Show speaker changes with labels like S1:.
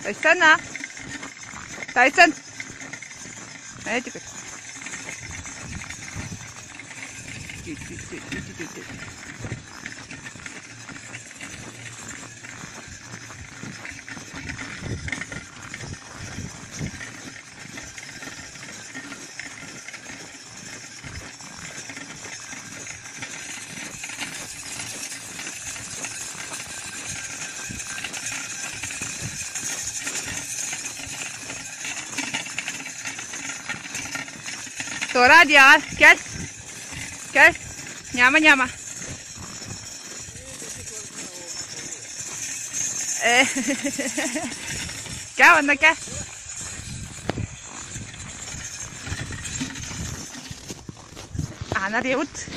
S1: Тайсон а? Тайсон! Туора диэҕэр кэл кэл ньаама ньаама Кэл онно кэл Аана диэбит.